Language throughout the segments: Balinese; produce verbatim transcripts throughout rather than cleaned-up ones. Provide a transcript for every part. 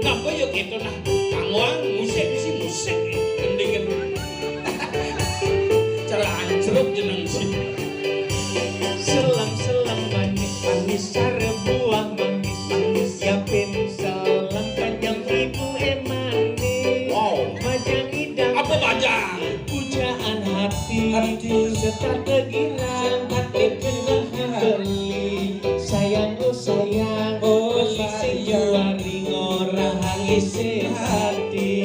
Napa ya kéto nah? Kanggoang musik sih musik. Mendingan cara ancruk jeneng sih. Selam-selam manis, manis cara buah manggis, manis yapin selam kanyang ibu emanis. Wow. Majang idang. Apa majang? Pujaan hati. Hati. Setata girang. Setata girang. Beli sayang, oh sayang. Oh, beli sing sayang. Juari ngorahang isi hati.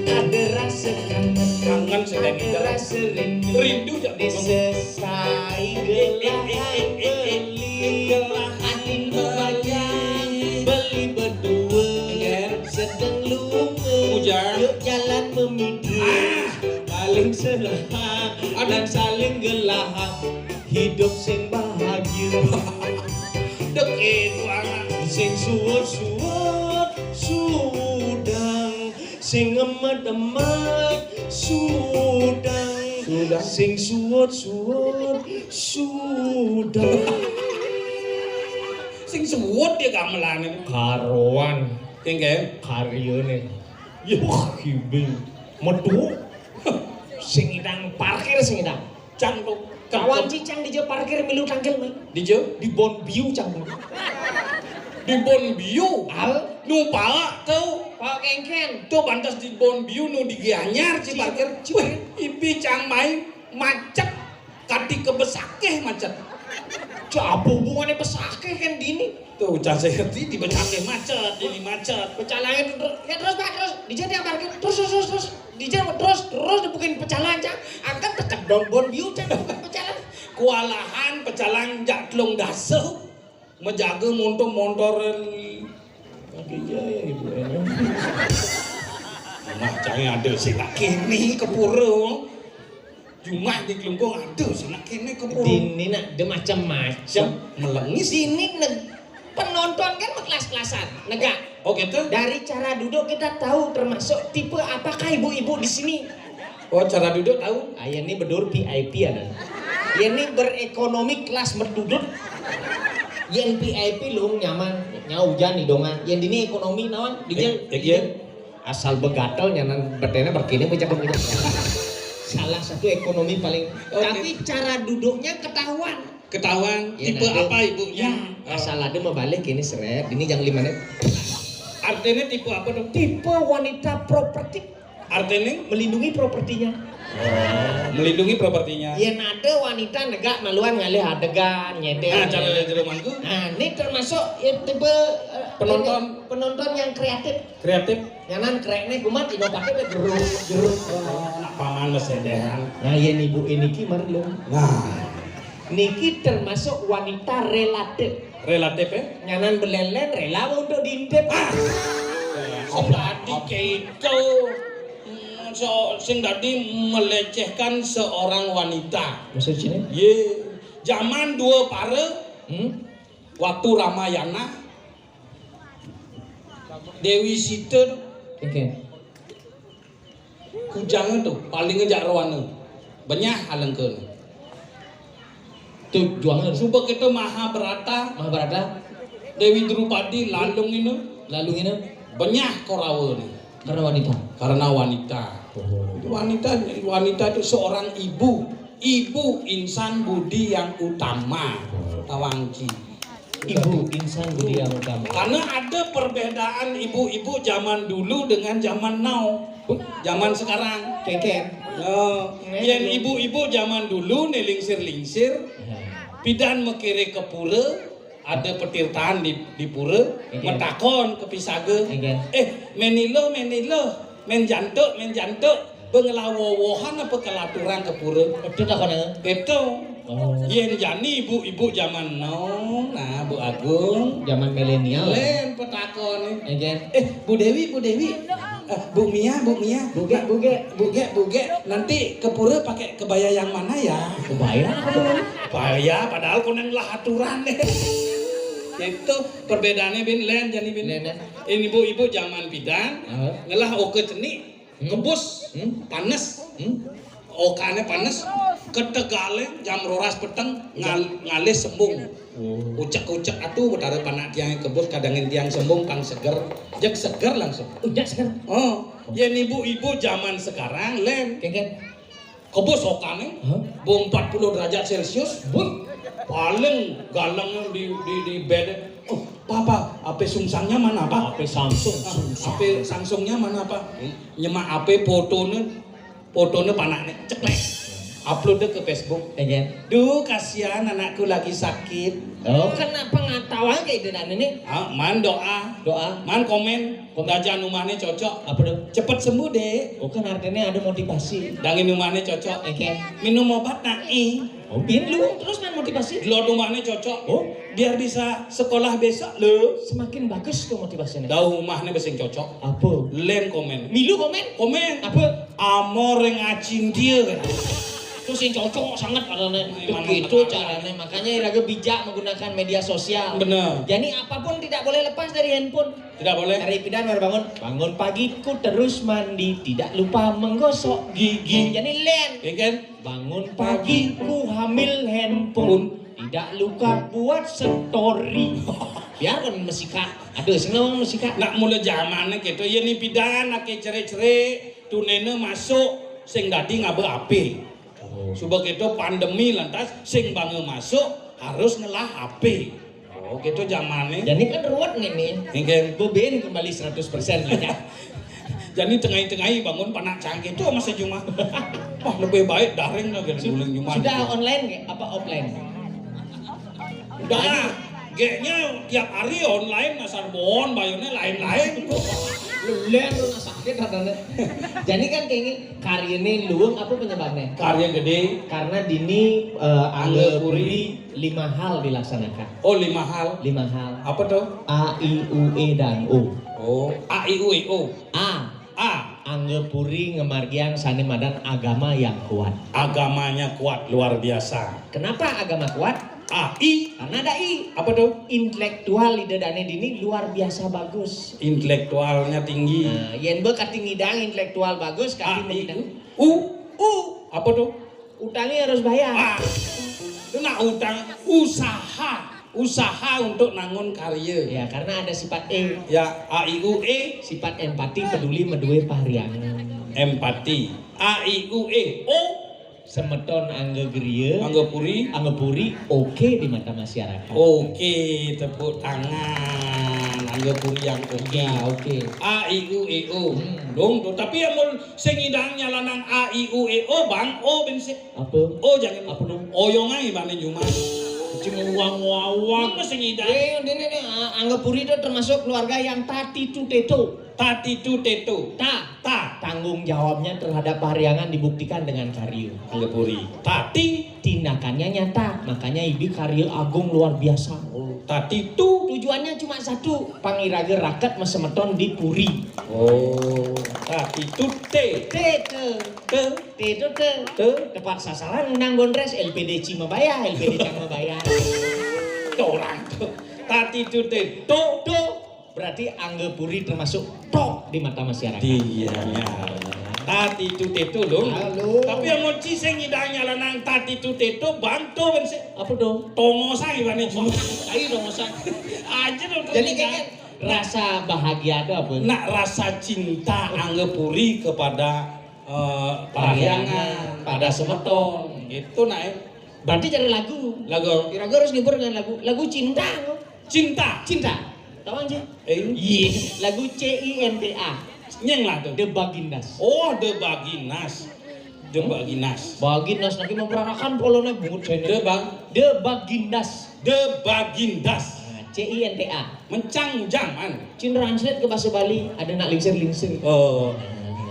Ada rasa kangen. Kangen sedang ada kita. Rasa rindu. Rindu ya. Di sesai gelah beli. Ating beli, beli berdua. Iya. Sedang lunga. Bujang. Yuk jalan memidra. Ah. Paling serahap. Aduh. Dan saling gelahap. Hidup sing bahagia. Dek itu anak. Sing suwut-suwut sudang, sing emet-emet sudang. Sudang. Sing suwut-suwut sudang. Sing suwut ya gamelane. Karoan. Kengke. Karyane. Ya. Wah, kibil. Metu. Sing idang parkir sing idang. Cang to. Kawan cicang dija parkir milu tangkil mai. Dija? Di Bonbiu cang to. Di Bonbiu. Al? Nu paak to. Paak kengken. To pantes di Bonbiu nu di Gianyar ci parkir. Wih, ibi cang mai macet. Kadi ke Besakeh macet. Cak apa hubungannya Besakeh kan dini? Tuh, cah saya ngerti di Besakeh macet, dini macet. Pecalangan terus, ya terus Pak, terus. Dija dia parkir, terus, terus, terus, terus. Dija terus, terus dibukin pecalang, cak. Angkat tekedong Bonbiu, cak, bukan pecalang. Kualahan pecalang jak telung dasa. Mejaga montor-montor. Tapi iya ya ibu ya. Macam ada sing nak kene ke pura. Jumah di Klungkung ada sing nak kene ke pura. Dini nak ada macam-macam. Melengis. Dini neg penonton kan berkelas-kelasan, negak. Oh gitu? Dari cara duduk kita tahu termasuk tipe apakah ibu-ibu di sini. Oh, cara duduk tahu? Ah, yang ini bedur V I P ada. Yang ini berekonomi kelas merdudut. Yang V I P lung nyaman, nyau hujan di dongan. Yang dini ekonomi nawan, di eh, eh, asal begatel nyanan betena berkini bejabang gitu. Salah satu ekonomi paling. Oke. Tapi cara duduknya ketahuan. Ketahuan ya, tipe nanti, apa ibunya? Ya, asal ada mau balik ini seret, ini jangan lima menit. Artinya tipe apa dong? Tipe wanita properti. Artinya? Melindungi propertinya. Oh, melindungi propertinya. Yang ada wanita negak maluan ngalih adegan, nyedek. Nah, cara jero mangku? Nah, ini termasuk ya, tipe eh, penonton, penonton yang kreatif. Kreatif. Nyanan krek nih kumat ino pakai deh jeruk jeruk. Oh, nak paman sedehan. Nah, yang ibu ini ki marlung. Nah, niki termasuk wanita relatif. Relatif ya? Nyanan belelen rela untuk diintip. Ah. Sing dadi keto. Hmm, so, sing dadi melecehkan seorang wanita. Maksudnya? Ye, zaman dua para, hmm? Waktu Ramayana, Dewi Sita. Oke. Kujangan tuh, paling ngejak rowana. Benyah alengkene. Tuh, juangan. Suba kita Mahabharata. Mahabharata. Dewi Drupadi lalung ini. Lalung ini. Benyah Korawa nih. Karena wanita. Karena wanita. Oh. Wanita, wanita itu seorang ibu. Ibu insan budi yang utama. Oh. Tawangki. Ibu insan budi yang utama. Karena ada perbedaan ibu-ibu zaman dulu dengan zaman now. Zaman sekarang. Keken. Oh, yang ibu-ibu zaman dulu nih lingsir-lingsir, ya. Pidan mekere ke pura, ada petirtaan di, di pura, iya. Metakon ke pisaga. Iya. Eh, menilo, menilo, men jantuk, men jantuk. Bengelawowohan apa kelaturan ke pura? Itu tak kena. Itu. Oh. Yen jani ibu-ibu zaman now, nah, Bu Agung. Zaman milenial. Len petakon. Iya. Eh, Bu Dewi, Bu Dewi. Eh, Bu Mia, Bu Mia. Buge, buge. Buge, buge. Nanti ke pura pakai kebaya yang mana ya? Kebaya apa tuh? Kebaya, padahal koneng lah aturan deh. Itu perbedaannya bin len jani bin. Len, ya. Ini ibu-ibu zaman pidan, heeh. Ngelah oke cenik, hmm. Kebus, hmm. Panes. Hmm. Okane panes, ketegale jam rolas peteng ngal-, ngalih sembung. Ucek-ucek atuh betara panak tiang kebus kadangin tiang sembung pang seger. Jek seger langsung. Ucek seger. Oh, yen ibu-ibu zaman sekarang, Len. Kengken. Kebus okane, Hah? Bung empat puluh derajat Celcius, Bun. Paling galeng di, di, di bed. Oh, papa, ape sungsangnya mana, Pak? Ape Samsung, Ah, Samsung. Ape Samsungnya mana, Pak? Nyemak ape fotone, fotone panakne, ceklek. Upload deh ke Facebook. Kengken. Duh, kasihan anakku lagi sakit. Oh, kenapa nggak tahu aja ide dan ini? Ah, man doa. Doa. Man komen. Komen. Dajan umahne cocok. Apa tuh? Cepet sembuh, Dek. Oh, kan artinya ada motivasi. Dangin umahne cocok. Kengken. Minum obat, nak, eh. Oh, bin lu terus kan motivasi. Delod umahne cocok. Oh. Biar bisa sekolah besok, lo. Semakin bagus tuh motivasinya. Dauh umahne besing cocok. Apa? Len komen. Milu komen? Komen. Apa? Amor yang acindia kan. Terus yang cocok sangat katanya. Emang Begitu benar. Caranya. Makanya iraga bijak menggunakan media sosial. Bener. Jadi apapun tidak boleh lepas dari handphone. Tidak boleh. Hari pidan baru bangun. Bangun pagi ku terus mandi, tidak lupa menggosok gigi. Jadi Len. Ya kan? Bangun pagi ku hamil handphone, tidak lupa buat story. Biarkan mesika. Aduh, sing ngomong mesika. Nak mula zamane gitu, ya ni pidan ake cerik-cerik, tunene masuk, sing dadi ngaba ape. Oh. Suba gitu pandemi lantas, sing bangga masuk, harus ngelah ape. Oh, gitu zamane. Jadi kan ruwet nih nih. Nggih. Beben kembali seratus persen lah ya. Jadi tengai-tengai bangun panak cangkir itu masih cuma. Wah, lebih baik daring lah gitu guling cuma. Sudah online nggak? Apa offline? Udah, kayaknya tiap hari online, Mas Arbon, bayarnya lain-lain. Lu lihat lu nggak sakit katanya. Jadi kan kayak ini, karyanya luwung apa penyebabnya? Karya gede. Karena dini eh, Angga Puri lima hal dilaksanakan. Oh, lima hal. Lima hal. Apa tuh? A, I, U, E, dan O. Oh, A, I, U, E, O. A. A. Angga Puri ngemargiang sane madan agama yang kuat. Agamanya kuat, luar biasa. Kenapa agama kuat? A, I. Karena ada I. Apa tuh? Intelektual ida dane dini luar biasa bagus. Intelektualnya tinggi. Nah, yen be kati ngidang intelektual bagus, kati A, I, ngidang. U. U. Apa tuh? Utangnya harus bayar. Ah, itu nak utang usaha. Usaha untuk nangun karya. Ya, karena ada sifat E. Ya, A, I, U, E. Sifat empati, peduli, medue pariangan. Empati. A, I, U, E. O. Semeton Angga Geria. Angga Puri. Angga Puri, oke di mata masyarakat. Oke, tepuk tangan. Angga Puri yang oke. Ya, oke. A, I, U, E, O. Hmm. Dong, tuh. Tapi yang mau sing idang nyalanan A, I, U, E, O, Bang. O, bensin. Apa? Oh, jangan. Apa dong? Oyong ae bane Juma. Cuma uang-uang mesti ngidang. Eh, ini nih, A-, Angga Puri itu termasuk keluarga yang tati tu teto. Tati tu teto. Ta. Ta. Tanggung jawabnya terhadap pariangan dibuktikan dengan karya. Angga Puri. Tati. Tindakannya nyata, makanya ibi karya agung luar biasa. Oh, tati tu. Tujuannya cuma satu, pangiraga raket mesemeton di puri. Oh, tati tu te. Te, te. Te. Te itu te. Te. Tepat sasaran undang gondres L P D C Mabaya, L P D C Mabaya. Orang tu. Tati tu te. Tu. Tu. Berarti Angga Puri termasuk tok di mata masyarakat. Iya, ya. Tati tu te tu lo. Halo. Tapi yang mau ci sing ngidang nyalanan tati tu te tu bantu kan sih. Apa dong? Tongo saya bani cuma. Ayo dong, Mas. Aja dong. Jadi kayak rasa bahagia itu apa? Nak rasa cinta Angga Puri kepada eh, pariangan, pada semeton. Gitu nak eh. Berarti cari lagu. Lagu. Kira-kira harus ngibur dengan lagu, lagu cinta. Cinta. Cinta. Tahu aja? Eh. Iya. Lagu C I N T A. Nyeng lah tuh. The Bagindas. Oh, The Baginas. The Baginas. Baginas lagi memperanakan polone bungut saya. The Bag. The Bagindas. The Bagindas. Nah, C I N T A. Mencang jaman. Cin translate ke bahasa Bali, ada nak lingsir-lingsir. Oh.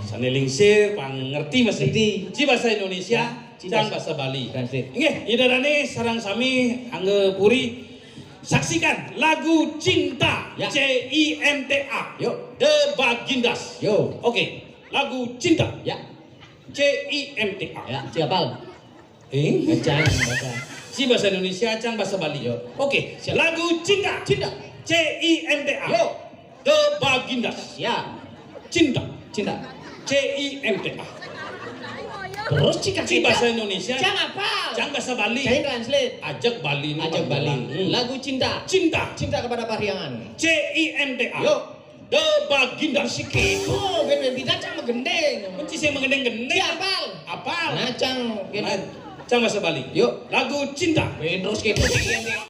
Sane lingsir, pang ngerti mesti. Ngerti. Ci bahasa Indonesia, ya, ci cang bahasa, bahasa Bali. Translate. Nggih, ida dane sareng sami Angga Puri. Saksikan lagu Cinta. Ya. C I N T A. Yuk. The Bagindas. Yo. Oke, lagu Cinta. Ya. C I N T A. Ya, siapa? Eh? Cang, bahasa. Ci bahasa Indonesia, cang bahasa Bali. Yo. Oke, siap. Lagu Cinta. Cinta. C I N T A. Yo. The Bagindas. Ya. Cinta. Cinta. C I N T A. Terus cika Ci bahasa Indonesia. Cang apal. Cang bahasa Bali. Cang translate. Ajak Bali. Ajak Bali. Hmm. Lagu cinta. Cinta. Cinta kepada Parhyangan. C I N T A. Yuk. De Baginda. Siki. Oh, ben ben bida cang magendeng. Kunci saya magendeng-gendeng. Ci apal. Apal. Nah, cang. Nah, Cang bahasa Bali. Yuk. Lagu cinta. Ben terus gitu.